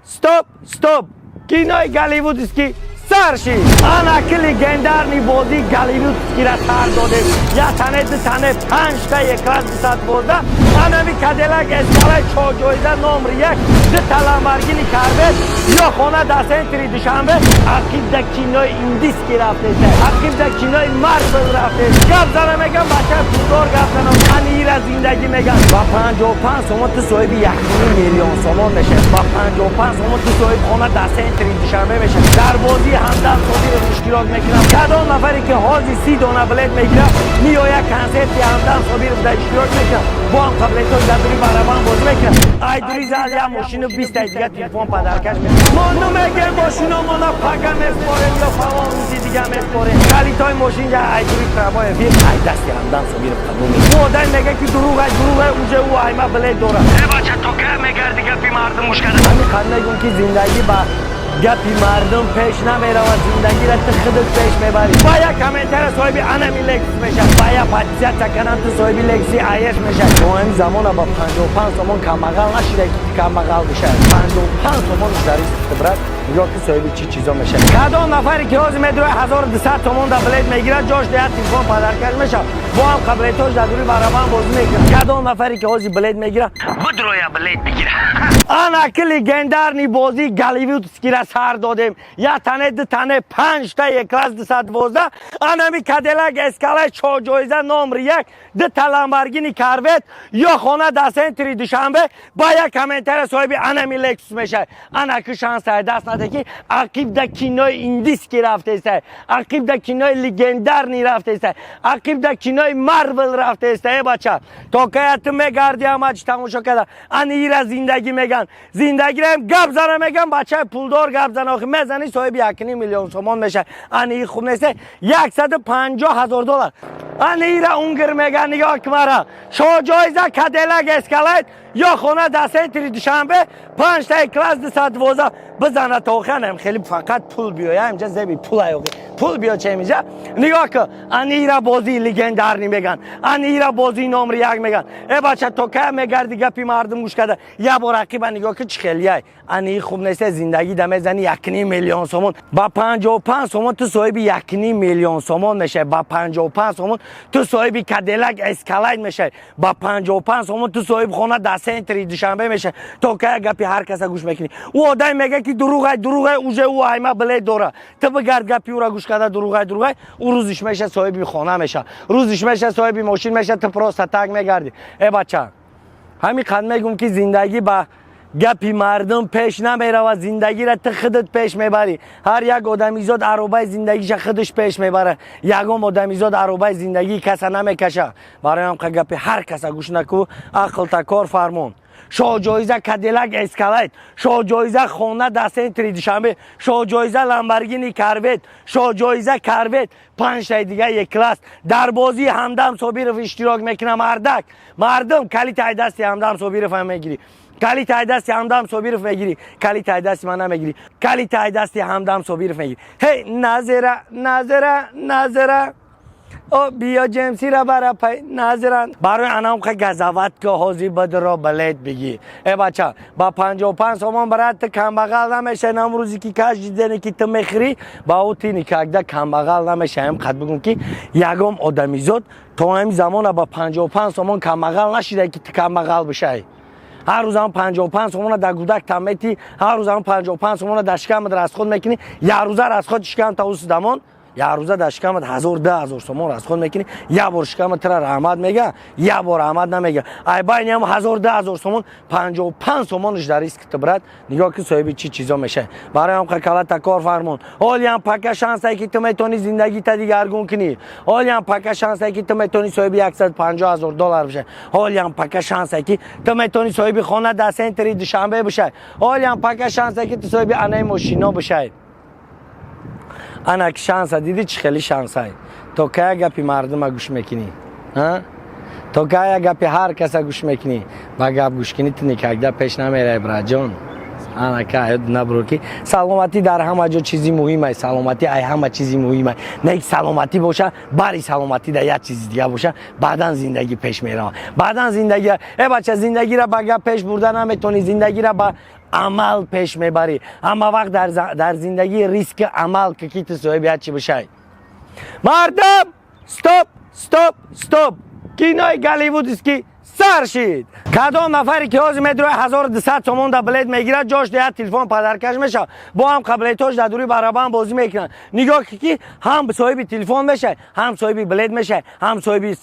Стоп, стоп! Кинои голливудский сар шид. Анаки легендарный бозии голливудскийра сар додем. Як тане, ду тане, панҷта Е-класс 212, анами Кадиллак Эскалейд, чорҷоиза номри як, дута Ламборгини Корвет ё хона дар центри Душанбе. Ақибда кинои индийский рафтеса, ақибда кинои Марвел рафтеса. Гап зана мегам, бачаи пулдор гап занам. Ани ира зиндагӣ мегам. Ба 55 сомон ту соҳиби 1,5 миллион сомон мешавӣ. Ба 55 сомон ту соҳиби хона дар центри Душанбе мешавӣ. Дар бозии Ҳамдам Собиров иштирок мекунам. Кадом нафаре ки ҳозир 30 дона билет мегирад, меояд, консерти Ҳамдам Собиров дар иштирок мекунад, бо ҳам қаблетҳои дадури барабан бозӣ мекунад. Айдури зал як мошину 20-таи дига телефон подаркаш мекунад. Мо намегем, мошиномона пага меспорем ё фалон рӯзи дига меспорем. Калитои мошин ҷа айдури прямой эфир ай дасти Ҳамдам Собиров қабул мекунад. Ӯ одам мега, ки дурӯғай, дурӯғай, уже ӯ айма билет дорад. Э бача, то кай мегарди гапи мардум гӯш карда? Ҳамин қад мегӯм, ки зиндагӣ ба гапи мардум пеш намеравад, зиндагиро ту худат пеш мебарӣ. Ба як комментария соҳиби анами Лексус мешавад, ба як подписаться кардан ту соҳиби Лексуси АС мешавад. То ҳамин замона ба 55 сомон камбағал нашида, ки ту камбағал бишавад. 55 сомон дар истифода, брат, нигоҳ ки соҳиби чӣ чизо мешавад. Кадом нафаре ки ҳозир медурои, 1200 сомон да билет мегирад, ҷош деҳад, телефон подаркаш мешавад, бо ҳам қаблетош дар дури барабан бозӣ мекунад. Кадом нафаре ки ҳозир билет мегирад, бидроя, билет бигира. Анаки легендарный бозии голливудскийра сар додем. Як тане, ду тане, панҷта Е-класс 212, анами Кадиллак Эскалейд, чорҷоиза номри як, дута Ламборгини Корвет ё хона дар центри Душанбе. Ба як комментария соҳиби анами Лексус мешавад. Анаки шансай даст наде, ки ақибда кинои индийский рафтеста, ақибда кинои легендарный рафтеста, ақибда кинои Марвел рафтеста. Э бача, то кая ту мегарди ҳама чи тамошо карда? Ани ира зиндагӣ меган. Зиндагираем гап зана меган, бачаи пулдор гап зана. Охи мезани, соҳиби 1,5 миллион сомон мешавад. Ани и хуб нест? 150 000 доллар. Ани ира унгир меган. Нигоҳ ки мара: шоҳҷоиза Кадиллак Эскалейд ё хона дар центри Душанбе, панҷтаи класс 212. Бизана тоханам хеле, фақат пул биёя инҷа, зеби пул охи пул биё чемиҷа. Нигоҳ ки, ани ира бозии легендарный меган, ани ира бозии номри як меган. Э бача, то кая мегарди гапи мардум гӯш карда? Як бор ақиба нигоҳ ки, чӣ хелияй. Ани и хуб нест? Зиндагӣ да мезани 1,5 миллион сомон. Ба 55 сомон ту соҳиби 1,5 миллион сомон мешавӣ. Ба 55 сомон ту соҳиби Кадиллак Эскалейд мешавӣ. Ба 55 сомон ту соҳиби хона дар центри Душанбе мешавӣ. То кая гапи ҳар каса гӯш мекунӣ? Ӯ одам мега, ки дурӯғай, дурӯғай, уже ӯ айма билет дора. Ту бигард гапи ӯра гӯш карда, дурӯғай, дурӯғай. Ӯ рӯзиш меша, соҳиби хона меша, рӯзиш меша, соҳиби мошин меша. Ту просто так мегардӣ. Э бача, ҳамин қад мегӯм, ки зиндагӣ ба гапи мардум пеш намеравад, зиндагиро ту худат пеш мебарӣ. Ҳар як одамизод аробаи зиндагиша худаш пеш мебарад. Ягон одамизод аробаи зиндагии каса намекаша. Барои ҳам гапи ҳар каса гӯш наку, ақлта кор фармон. Шоҳҷоиза Кадиллак Эскалейд, шоҳҷоиза хона дар центри Душанбе, шоҳҷоиза Ламборгини Корвет, шоҳҷоиза Корвет, панҷтаи дига Е-класс. Дар бозии Ҳамдам Собиров иштирок мекунам. Мардак, мардум, калита ай дасти Ҳамдам Собиров ҳам мегирӣ. Калита ай дасти Ҳамдам Собиров мегирӣ, калита ай дасти ман намегирӣ, калита ай дасти Ҳамдам Собиров мегирӣ. Ҳей, Назира, Назира, Назира, о биё, ҷемсира бара пай назиран. Барои анамқа газават ки ҳозир бадро билет бигӣ. Э бача, ба 55 сомон, брат, ту камбағал намешавӣ. Нам рӯзе ки каждый день ки ту мехӯрӣ, ба ӯ ты никогда камбағал намешавӣ. Ҳам қад бигӯм, ки ягон одамизод то ҳамин замона ба 55 сомон камбағал нашида, ки ту камбағал бишавӣ. Ҳар рӯз ҳам 55 сомона дар гудак таметӣ, ҳар рӯз ҳам 55 сомона дар шикамат расход мекунӣ. Як рӯза расходи шикам та усудамон, як рӯза дар шикамат 1000, 2000 сомон расход мекунӣ. Як бор шикамат тира раҳмат мега, як бор раҳмат намега. Ай байни ҳам 1000, 2000 сомон 55 сомонаш дар риск ту, брат. Нигоҳ ки, соҳиби чӣ чизо мешавӣ. Барои ҳам калата кор фармон. Ҳолиам пока шансае, ки ту метавонӣ зиндагита дигаргун кунӣ. Ҳолиам пока шансае, ки ту метавонӣ соҳиби 150 000 доллар бишавӣ. Ҳолиам пока шансае, ки ту метавонӣ соҳиби хона дар центри Душанбе бишавӣ. Ҳолиам пока шансае, ки ту соҳиби анаи мошино бишавӣ. Анак шанса дидӣ, чӣ хели шансай. То кая гапи мардума гӯш мекунӣ? То кая гапи ҳар каса гӯш мекунӣ? Ба гап гӯш кунӣ, ту никогда пеш намеравӣ, братҷон. Анака ёд набуро, ки саломатӣ дар ҳама ҷо чизи муҳимай. Саломатӣ ай ҳама чизи муҳимай. Не ки саломатӣ боша, бари саломатӣ да як чизи дига боша, баъдан зиндагӣ пеш меравад, баъдан зиндагӣ. Э бача, зиндагира ба гап пеш бурда наметавонӣ, зиндагира ба Амал пеш мебарӣ. Ҳама вақт дар зиндагӣ риски амал ки ту соҳиби як чӣ бишай. Мардам, стоп, стоп, стоп! Кинои голливудский сар шид. Кадом нафаре ки ҳозир медрои 1200 сомон да билет мегирад, ҷош як телефон подарка ш мешавад. Бо ҳам қабилетош дар дури барабан бозӣ мекунанд. Нигоҳ ки ҳам соҳиби телефон мешавад, ҳам соҳиби билет мешавад, ҳам соҳиби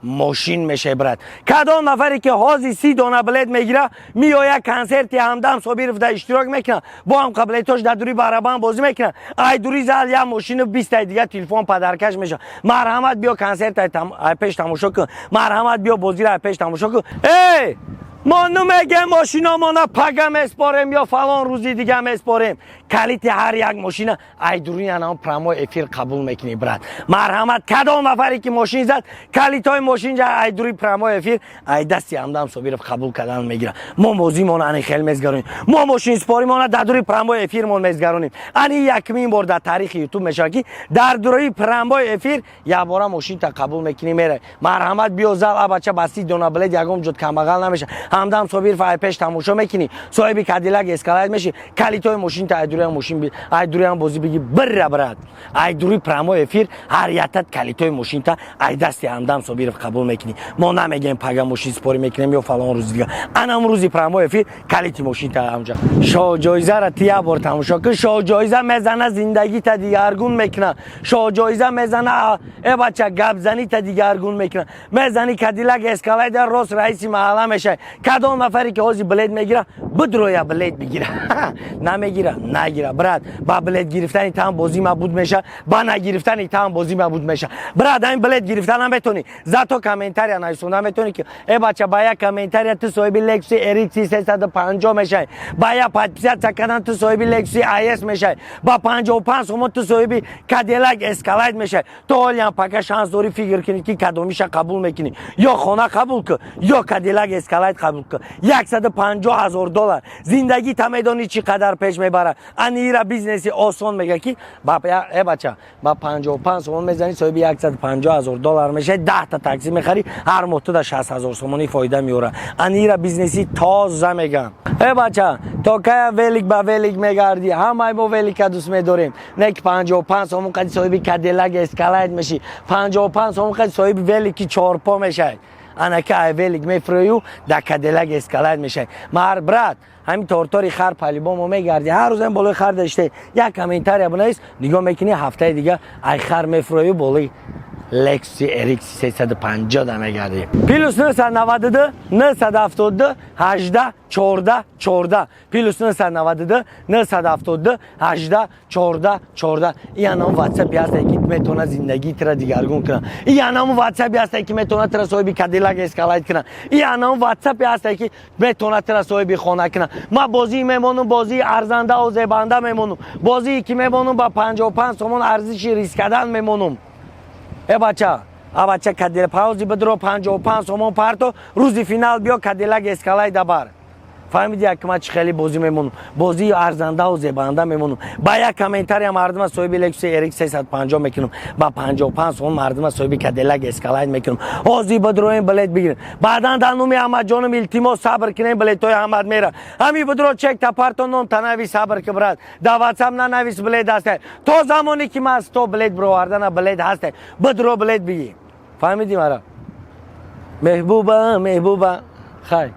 мошин мешавӣ, брат. Кадом нафаре ки ҳозир 30 дона билет мегира, меояд, консерти Ҳамдам Собиров да иштирок мекунад, бо ҳам қабилетош дар дури барабан бозӣ мекунад, ай дури зал як мошину 20-таи дига телефон подарка ш мешавад. Марҳамат, биё, консерт ай пеш тамошо кун. Марҳамат, биё, бозиро ай пеш тамошо кун. Эй, мо намегем мошиномона пага меспорем ё фалон рӯзи дига меспорем. Калити ҳар як мошина ай дуруни анам прямой эфир қабул мекунӣ, брат. Марҳамат, кадом нафаре ки мошин зад, калитҳои мошин ай дури прямой эфир ай дасти Ҳамдам Собиров қабул кардан мегирад. Мо бозимона ани хел мезгаронем, мо мошинспоримона дар дури прямой эфирмон мезгаронем. Ани якумин бор дар таърихи Ютуб мешавад, ки дар дури прямой эфир якбора мошинта қабул мекунӣ, мерай. Марҳамат, биё зал, абача, ба 30 дона билет ягон ҷод камбағал намеша. Ҳамдам Собиров ай пеш тамошо мекунӣ, соҳиби Кадилак Эскалайд мешӣ, калитҳои мошинта ай дуриам мошин, ай дуриам бозӣ биги бирра, брат. Ай дури прямой эфир ҳар яктат калитҳои мошинта ай дасти Ҳамдам Собиров қабул мекунӣ. Мо намегем пага мошин спорӣ мекунем ё фалон рӯзи дига. Анам рӯзи прямой эфир калити мошинта ҳамҷа. Шоҳҷоизара ти як бор тамошо кун. Шоҳҷоиза мезана, зиндагита дигаргун мекуна. Шоҳҷоиза мезана, э бача, гапзанита дигаргун мекуна. Мезани Кадилак Эскалайда, рост раиси маҳалла мешавӣ. Кадом нафаре ки ҳозир билет мегира, бидроя, билет бигира. Намегира, нагира, брат. Ба билет гирифтани там бозӣ мабуд меша, ба нагирифтани там бозӣ мабуд меша, брат. Ҳамин билет гирифта наметонӣ, зато комментария нависонда метонӣ, ки э бача, ба як комментария ту соҳиби Лексуси RX 350 мешавӣ, ба як подписаться кардан ту соҳиби Лексуси IS мешавӣ, ба 55 сомон ту соҳиби Кадилак Эскалайд мешавӣ. То ҳолиам пока шанс дорӣ, фикр кунӣ, ки кадомиша қабул мекунӣ. Ё хона қабул кун, ё Кадилак Эскалайд қабул кун. 150 000 доллар зиндагита медонӣ чӣ қадар пеш мебарад. Ани ира бизнеси осон мега, ки э бача, ба 55 сомон мезанӣ, соҳиби 150 000 доллар мешавӣ, 10-та такси мехарӣ, ҳар моҳ туда 60 000 сомонӣ фоида меорад. Ани ира бизнеси тоза меган. Э бача, то кая велик ба велик мегардӣ? Ҳамаи мо велика дӯст медорем, не ки 55 сомон қади соҳиби Кадилак Эскалайд мешӣ, 55 сомон қади соҳиби велики чорпо мешавӣ. Анака ай велик мефурӯю, дар Кадилак Эскалайд мешавӣ. Мар, брат, ҳамин тортори хар палибомо мегардӣ, ҳар рӯзам болои хар даште, як комментария бинавис, нигоҳ мекунӣ, ҳафтаи дига ай хар мефурӯю, болои Lexus RX 350 да мегардӣ. Плюс 992 972 18 14 14, плюс 992 972 18 14 14. И анам WhatsApp ҳасте, ки метавона зиндагии тира дигаргун кунад. И анам WhatsApp ҳасте, ки метавона тира соҳиби Cadillac Escalade кунад. И анам WhatsApp ҳасте, ки метавона тира соҳиби хона кунад. Ма бозии мемонам, бозии арзандаву зебанда мемонам, бозие ки мемонам, ба 55 сомон арзиши риск кардан мемонам. Э бача, а бача, кадил паузи бидро, 55 сомон парто, рӯзи финал биё, Кадилак Эскалайда бар. Фаҳмиди, якма чӣ хеле бозӣ мемонам? Бозии арзандаву зебанда мемонам. Ба як комментария мардума соҳиби Lexus RX 350 мекунам, ба 55 сомон мардума соҳиби Кадилак Эскалайд мекунам. Ҳозир бидроем, билет бигирем. Баъдан дар номи Аҳмадҷонам илтимос, сабр кунем, билетҳои Аҳмад мера. Ҳами бидро, чек та парто, ном танави, сабр ки, брат. Дар WhatsApp нанавис билет ҳасте. То замоне ки ман 100 билет бировардана, билет ҳасте. Бидро, билет бигир. Фаҳмиди мара? Меҳбуба, меҳбуба, хай.